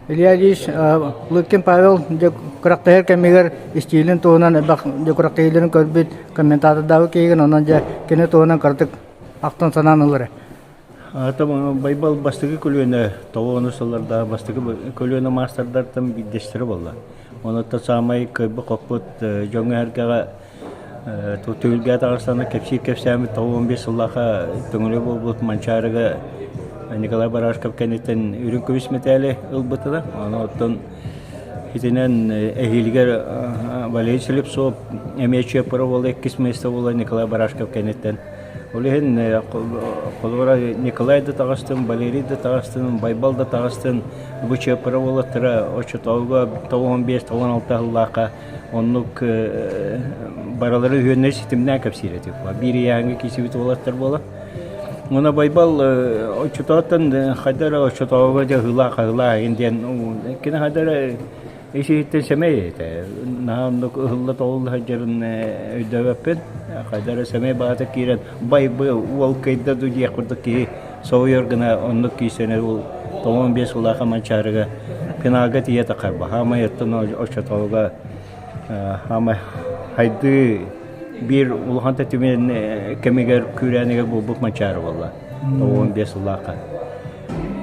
Илья Ильич Лыткин Павел дьэ күрэхтэһэр кэмигэр истиилин туһунан элбэх дьэ күрэхтэһиилэрин көрбүт комментатордаабыт киһигин онон дьэ кини туһунан кыратык ахтан санаан ылара. Аата Байбал бастакы көлүөнэ тоҕо сыллардаах бастакы көлүөнэ маастардартан биирдэстэрэ буолла. Онуттан саамай кыайбыт-хоппут дьоҥҥо-сэргэҕэ Түһүлгэ таҕыстана кэпсиир кэпсээммит 95 сыллаахха Төҥүлү буолбут Манчаарыга Николай Барашков кэнниттэн үрүҥ көмүс мэтээли ылбытыра. Ону оттон итинэн эһиилигэр Валерий Слепцов эмиэ чыаппара буола иккис миэстэ буола Николай Барашков кэнниттэн. Ол иһин холобура Николай да таҕыстын, Валерий да таҕыстын, Байбал да таҕыстын бу чыаппара уолаттара оччотооҕуга 95-96 сыллаахха Оннук барылары үһүөннэри ситимнээн кэпсиир этим. Биир ыйааҥҥа киирсибит уолаттар буолан. Уонна Байбал оччотооттон хайда эрэ оччотооҕуга дьэ ыһыылаах-хаһыылаах игин диэн кини хайда эрэ ис-иһиттэн сэмэй этэ. Наһаа оннук ыһылла-тоҕулла сылдьарын өйдөөбөппүн. Хайда эрэ сэмэй баҕата киирэн байбы уол кыйда дуу диэх курдук киһи соһуйар гына оннук киирсэн ол 95 сыллаах Манчаарыга финалга тиийэ тахарба. Хаамай оттон оччотооҕуга хаамай хайдыы биир улахан тэтимин кэмигэр күүрээнигэр буолбут Манчаары буолла. 95 сыллаахха.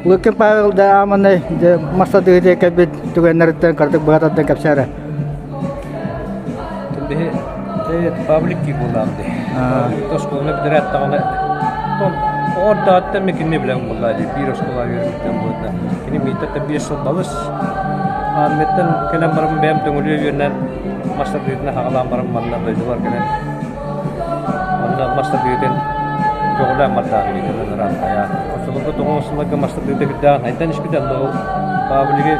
Лукин Павел да ааманай мастадыгы кэлбит түгэннэриттэн кырдык быһатардан кэпсээрэ. Биһи паблик кии буоллаам дии. Оскуоланы бүтэрээт даҕаны оҕо эрдэҕиттэн мин кинини билэн буоллаа дии. Биир оскуола үөрэммиттэн буолла. Кини миитэттэн биэс сыл балыс. Армияттан кэлэн баран бэйэм Төҥүлүө үөрэнэн мас тардыытынан хаҕалаан баран манна дойдубар кэлэн Онно мас тардыытын көҕүлээн бардаан биитин ыраах хайаа. Оччолорго тоҕо сылларга мас тардыыта кирдээҕин хайдан испитэ онно ол Павлигы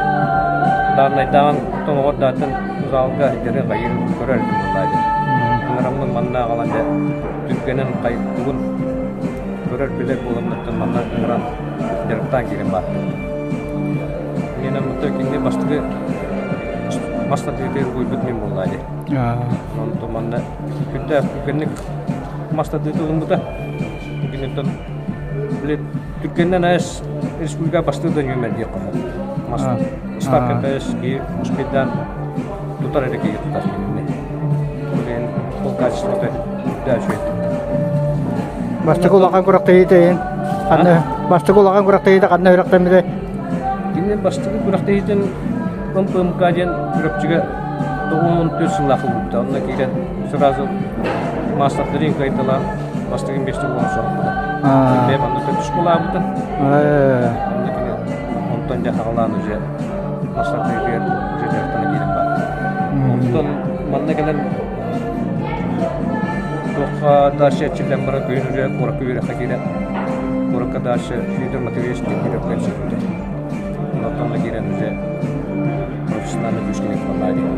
дааннайдааҕын тоҥоҕор дааттан залга дьары хайыыр көрөр этим буоллаа дии. Ыҥыраммын манна аҕалан дьэ түргэнин тугун көрөр билэр буоламмыттан манна ыҥыран дьарыктаан киирэн бааттым. Иннинэн бутта кинини бастакы мас тардыытыгар угуйбут мин буоллаа дии. Онтон манна күндээх түргэнник мас тардыыта ылыммыта. Киниттэн били түргэннэн АЭС республика бастыыр да нүөмэрдиэх хоһо. Мас ставката АЭС киһи успейдаан тутар эрэ киһи тутар кинини. Билигин ол качествота үрдээ үчүгэй. Бастакы улахан күрэхтэһиитэ иһин ханна бастакы улахан күрэхтэһиитэ ханна үрэхтэммитэ? Кини бастакы күрэхтэһиитин МПМК диэн Чурапчыга 94 сыллаах ылбыта. Онно киирэн сразу маастардарын кыайталаан бастакы миэстэ буолан соһуппута. Бэйэм онно төрдүс буолаабытым. Онно кини онтон дьэ хаҕалаан уже маастардыытыгар уже дьарыктана киирэн баата. Онтон манна кэлэн туохха дальше эрчиллэн баран күһүн уже куоракка үөрэххэ киирэн куоракка дальше Федор Матвеевич диэн үөрэххэ сүппүтэ. Онтон киирэн уже профессиональный күүскэ балаа диэн.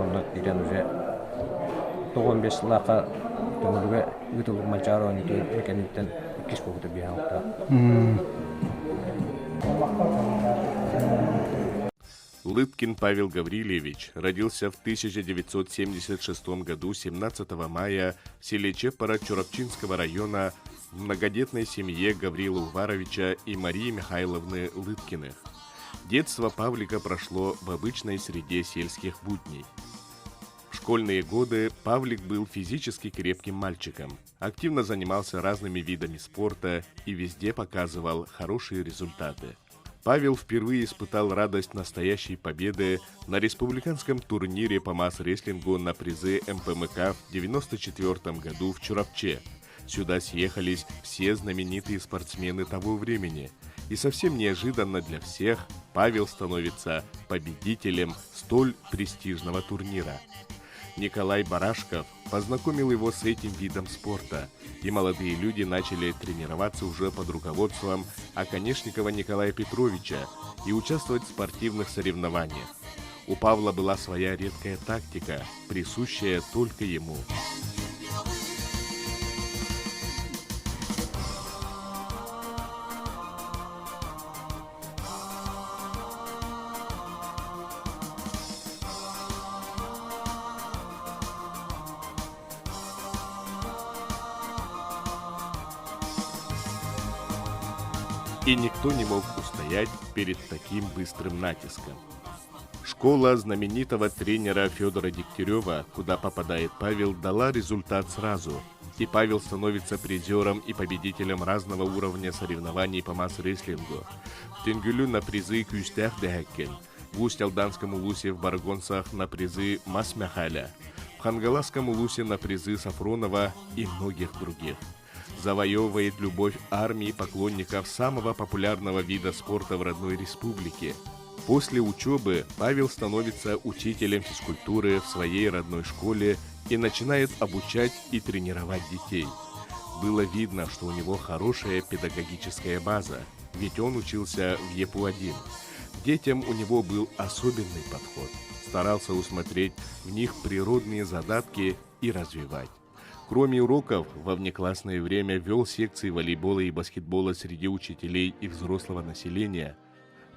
Онно киирэн уже 95 сыллаахха Төҥүлүгэ ыытыллыбыт Манчаары оонньуутун кэнниттэн иккис буолбута биэһэн Лыткин Павел Гаврильевич родился в 1976 году 17 мая в селе Чеппора Чурапчинского района в многодетной семье Гаврила Уваровича и Марии Михайловны Лыткиных. Детство Павлика прошло в обычной среде сельских будней. В школьные годы Павлик был физически крепким мальчиком, активно занимался разными видами спорта и везде показывал хорошие результаты. Павел впервые испытал радость настоящей победы на республиканском турнире по масс-рестлингу на призы МПМК в 1994 году в Чурапче. Сюда съехались все знаменитые спортсмены того времени. И совсем неожиданно для всех Павел становится победителем столь престижного турнира. Николай Барашков познакомил его с этим видом спорта, и молодые люди начали тренироваться уже под руководством Оконешникова Николая Петровича и участвовать в спортивных соревнованиях. У Павла была своя редкая тактика, присущая только ему. И никто не мог устоять перед таким быстрым натиском. Школа знаменитого тренера Федора Дегтярева, куда попадает Павел, дала результат сразу. И Павел становится призером и победителем разного уровня соревнований по масс-рестлингу. В Тенгюлю на призы Күүстээх Дэһэккин, в Усть-Алданском улусе в Баргонцах на призы Мас-Мяхаля, в Хангаласском улусе на призы Сафронова и многих других завоевывает любовь армии поклонников самого популярного вида спорта в родной республике. После учебы Павел становится учителем физкультуры в своей родной школе и начинает обучать и тренировать детей. Было видно, что у него хорошая педагогическая база, ведь он учился в ЕПУ-1. Детям у него был особенный подход. Старался усмотреть в них природные задатки и развивать. Кроме уроков, во внеклассное время вел секции волейбола и баскетбола среди учителей и взрослого населения.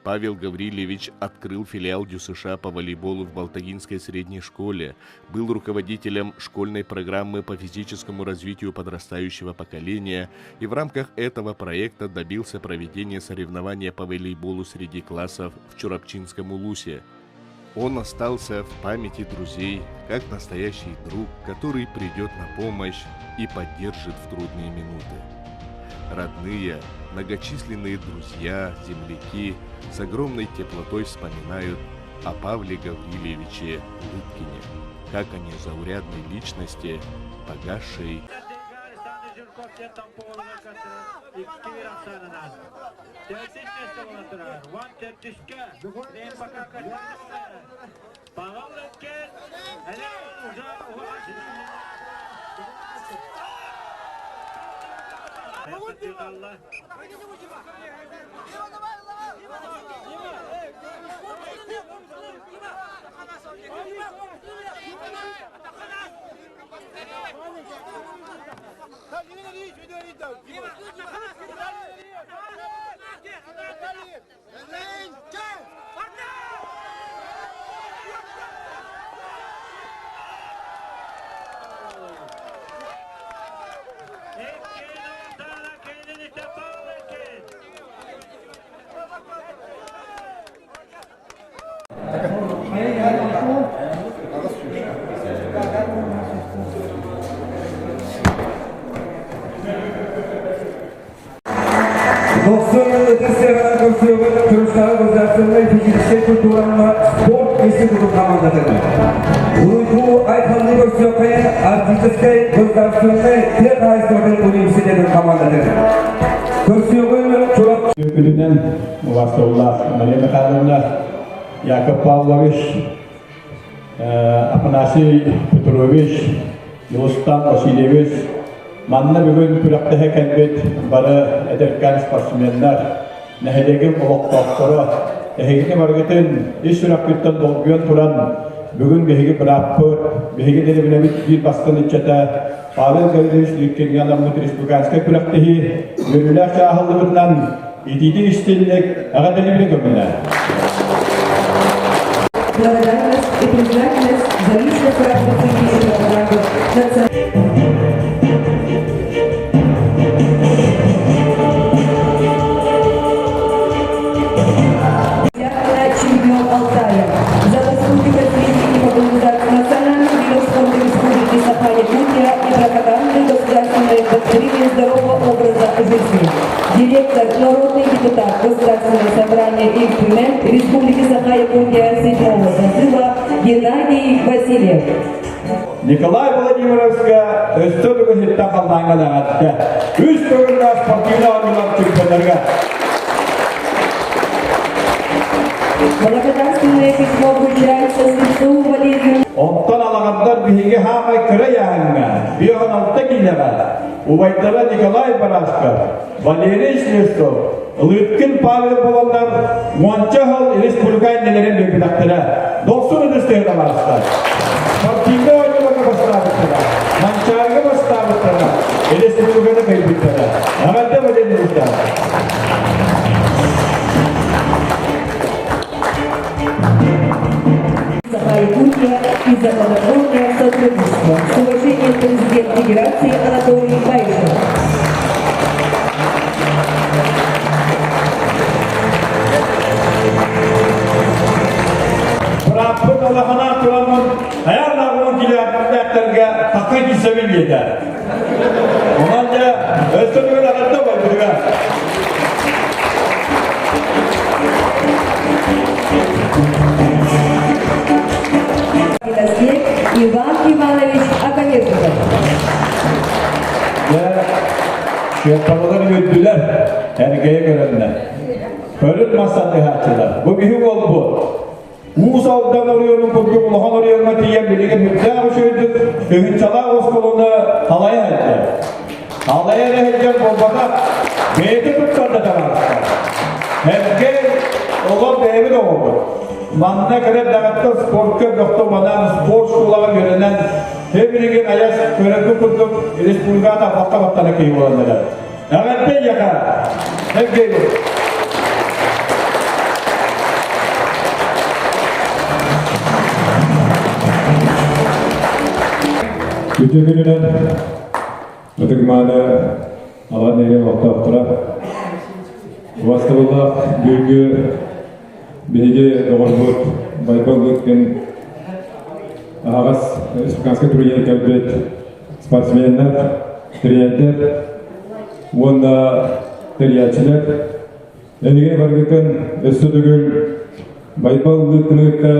Павел Гаврилевич открыл филиал ДЮСШ по волейболу в Балтагинской средней школе, был руководителем школьной программы по физическому развитию подрастающего поколения и в рамках этого проекта добился проведения соревнования по волейболу среди классов в Чурапчинском Улусе. Он остался в памяти друзей как настоящий друг, который придет на помощь и поддержит в трудные минуты. Родные, многочисленные друзья, земляки с огромной теплотой вспоминают о Павле Гаврилевиче Лыткине, как о незаурядной личности, погасшей Дохсун ытыс сыаҕынан көрсүөҕүн Кыргызстан государственнай физическэй культуранна спорт институтун хамаандатын. Уруйдуу айхаллыы көрсүөххэ Арктическай государственнай тыа хаһаайыстыбатын университетын хамаандатын. Көрсүөҕүн Чурапчы Күнүнэн убастабыллаах Мария Михайловна, Яков Павлович, Афанасий Петрович, Дьулустан Васильевич, манна бүгүн күрэхтэһэ кэлбит бары эдэркээн спортсменнар, нэһилиэгим олохтоохторо, эһигини барыгытын ис сүрэхпиттэн долгуйан туран, бүгүн биһиги бырааппыт, биһиги дэриэбинэбит биир бастыҥ ыччата Павел Гаврилович Лыткиҥҥа анаммыт республиканскай күрэхтэһии үөрүүлээх чааһыллыбытынан итиитик истинник эҕэрдэлиибин көмүнэ. Благодарность и признательность за личное продвижение программы Чемпион Алтая. За заслуги в развитии и популяризации национальных видов спорта Республики Саха-Якутия и пропаганды государственной доктрины здорового образа жизни. Директор, народный депутат Государственного собрания Ил Түмэн Республики Саха-Якутия седьмого созыва Геннадий Васильев. Николай Владимировска өссө бүгүн иттэн халлааҥҥа даҕатта. Үс төгүллээх спортивнай оонньуулар чемпионнарга Благодарственное письмо вручается Слепцову Валерию Онтон алаҕандар биһиги хаамай кыра ыйааһыҥҥа 56 киилэҕэ убайдара Николай Барашков, Валерий Слепцов, Лыткин Павел буоланнар уонча сыл республика иннилэрин биэрбэтэхтэрэ. Дохсун ытыс алаастар. Спортивнай оонньууларга бастаабыттара, Манчаарыга бастаабыттара, республиканы кыайбыттара. Эҕэрдэ Валерий Саха-Якутия и за плодотворное сотрудничество. С уважением, президент Федерации Анатолий Баишев. улаханаа тураммын хайаан ааҕынан килээхтэргэ тахха киирсэбин диэтэ. Онон дьэ өссө бүгүн эҕэрдэ убайбытыгар. Иван Иванович Оконешников. Дьэ, Чыаппаралар үөрдүлэр, эргэйэ көрөннөр. Төрүт мас тардыһааччылар. Бу биһи уолбут. Уус Алдан оройуонун курдук улахан оройуоҥҥа тиийэн билигин үрдээх үчүгэйдик тыһыынчалаах оскуоланы халайа сылдьар. Халайа эрэ сылдьар буолбатах, бэйэтэ туттарда табаарыстар. Эргэ оҕо бэйэбит оҕобут. Манна кэлэр даҕаттан спортка бөхтө манаан спорт школаҕа үөрэнэн, билигин айас көрөргө курдук республикаҕа тарбахха баттана киһи буолан эрэр. Эҕэрдэ эйиэхэ! Эргэй Үтүө күнүнэн ытык-мааны Алан нэһилиэк олохтоохторо, убастабыллаах бүгүҥҥү биһиги доҕорбут Байбал Лыткин аһаҕас республиканскай турниры кэлбит спортсменнар, тренердэр уонна тэрийээччилэр эһиги барыгытын өссө төгүл Байбал Лыткины кытта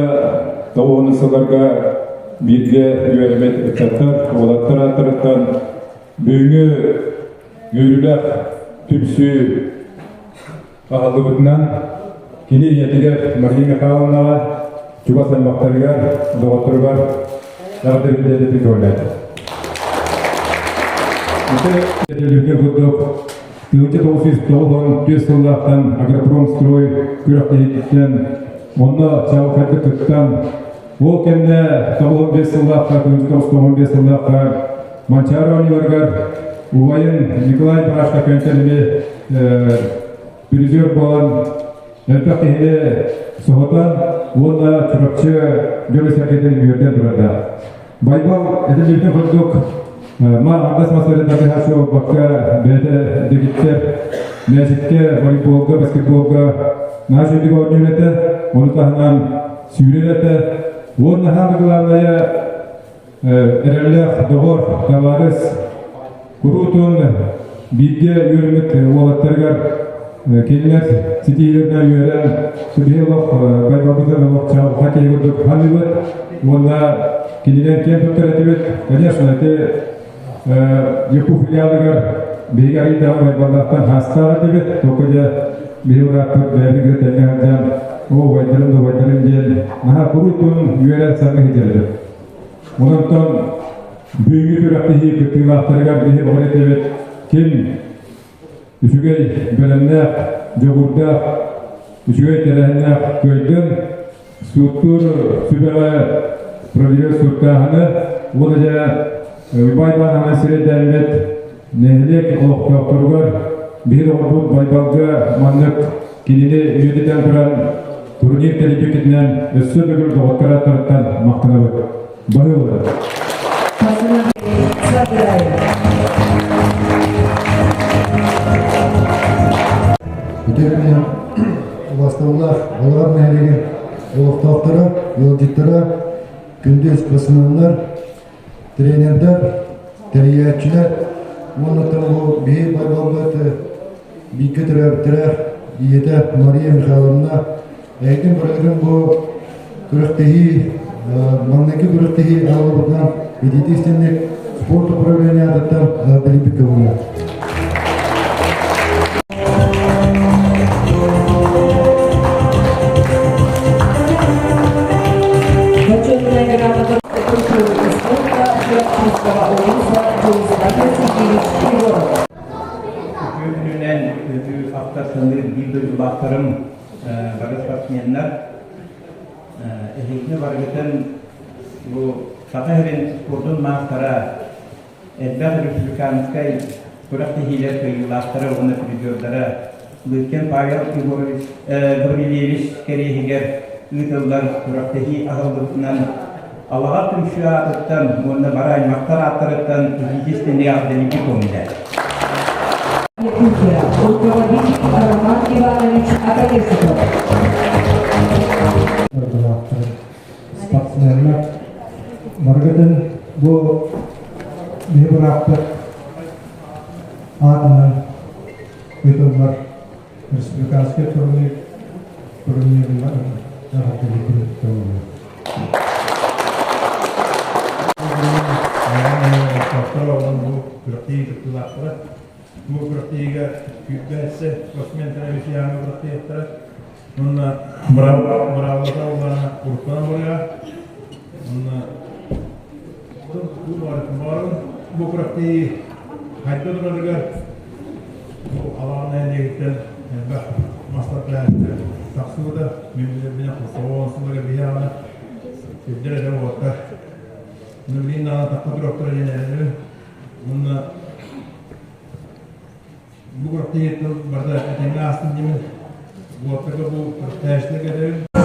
тоҕуһун сылларга бииргэ үөрэммит ыччаттар, уолаттар ааттарыттан бүгүҥҥү үөрүүлээх түмсүү аһыллыбытынан кини ийэтигэр Мария Михайловнаҕа, чугас аймахтарыгар, доҕотторугар эҕэрдэ көҕүлээтэ. Ити курдук 1994 сыллаахтан Агропромстрой күрэхтэһиититтэн онно чаҕылхайдык кыттан, ол кэннэ 95 сыллаахха, 1995 сыллаахха Манчаары оонньууларыгар убайын Николай Барашка көнтөн эмиэ призер буолан элбэх киһини соһутан уонна Чурапчы дьону-сэргэтин үөрдэн турардаах. Байбал этиллибитин курдук ма ардас мастарын тардыһааччы буолбакка бэйэтэ дэгиттэр мээчиккэ, волейболга, баскетболга наһаа үчүгэйдик оонньуур этэ, ону таһынан сүүрэр этэ. Уонна хаама главное эрэллээх доҕор, табаарыс куруутун бииргэ үөрэммит уолаттарыгар кинилэр ситиһиилэринэн үөрэн, биһи олох байбалбытын олох чаҕылхай киһи курдук саныыбыт уонна кининэн киэн туттар этибит. Конечно, ити Якут филиалыгар биһиги арыйдаҕа байбаллаахтан хаастаах этибит. Только дьэ биһи бырааппыт бэйэбит тэҥҥэ сылдьан, оо, убайдарым да убайдарым диэн наһаа куруутун үөрэн саныы сылдьар Онон бүгүҥҥү күрэхтэһии кыттыылаахтарыгар биһи баҕар этэбит, ким үчүгэй бэлэмнээх, дьоҕурдаах, үчүгэй тэрээһиннээх кыайдын, суоттуур сүбэҕэ проведет суоттааһыны уонна дьэ Уйбаан Ивановна сирэйдээммит нэһилиэк олохтоохторугар биһи доҕорбут Байбалга маннык кинини үйэтитэн туран турнир тэрийбиккитинэн өссө төгүл доҕоттор ааттарыттан махтанабыт. Баһыылар. Үтүө күнүнэн убастабыллаах Балаҕан нэһилиэгин олохтоохторо, ыалдьыттара, күндү спортсменнар, тренердэр, тэрийээччилэр уонна бу биһи Байбалбыт бииргэ төрөөбүттэрэ ийэтэ Мария Михайловна эйигин барытын бу күрэхтэһии маҥнайгы күрэхтэһии аҕалбытынан итиитик истинник спорт управление аатыттан билбит көҥүлэ. Почетная грамота культуры и спорта Чурапчинского улуса Дьулустан Васильевич Егоров. Үтүө күнүнэн үтүө ахтар-саныыр биир дойдулаахтарым, бары спортсменнар, эһигини барыгытын бу Саха сирин спордун маастара, элбэх республиканскай күрэхтэһиилэр кыайыылаахтара уонна призердара Лыткин Павел Егорович Гаврильевич кэриэһигэр ыытыллар күрэхтэһии аһыллыбытынан Алаҕар түмсүү аатыттан уонна бары аймахтар ааттарыттан итиитистинник эҕэрдэлииргэ көҥүлэ. Якутия, руководитель Роман Иванович Оконешников. спортсменнар барыгытын бу биһи бырааппыт аатынан ыытыллар республиканскай турнир турнирынан эҕэрдэлиибин көҥүлү. Бу күрэхтэһии кыттыылаахтара. Бу күрэхтэһиигэ күүрбээссе спортсментара Весьяна күрэхтэһиэхтэрэ. Уонна быраабылата улаана уруккунан барыа. Уонна бу күрэхтэһии хайда турарыгар бу алаан нэһилиэгиттэн элбэх мастар-кылаастар тахсыбыта. Мин билэрбинэн Хосоҕо сылларга биһиэхэ сирдэр эрэ уоттар. Билигин даҕаны тахха туруохтара диэн эрэнэбин. Уонна бу күрэхтэһии барыта этэҥҥэ аастын диэмин уоттарга бу күрэхтэһээччилэргэ этэбин.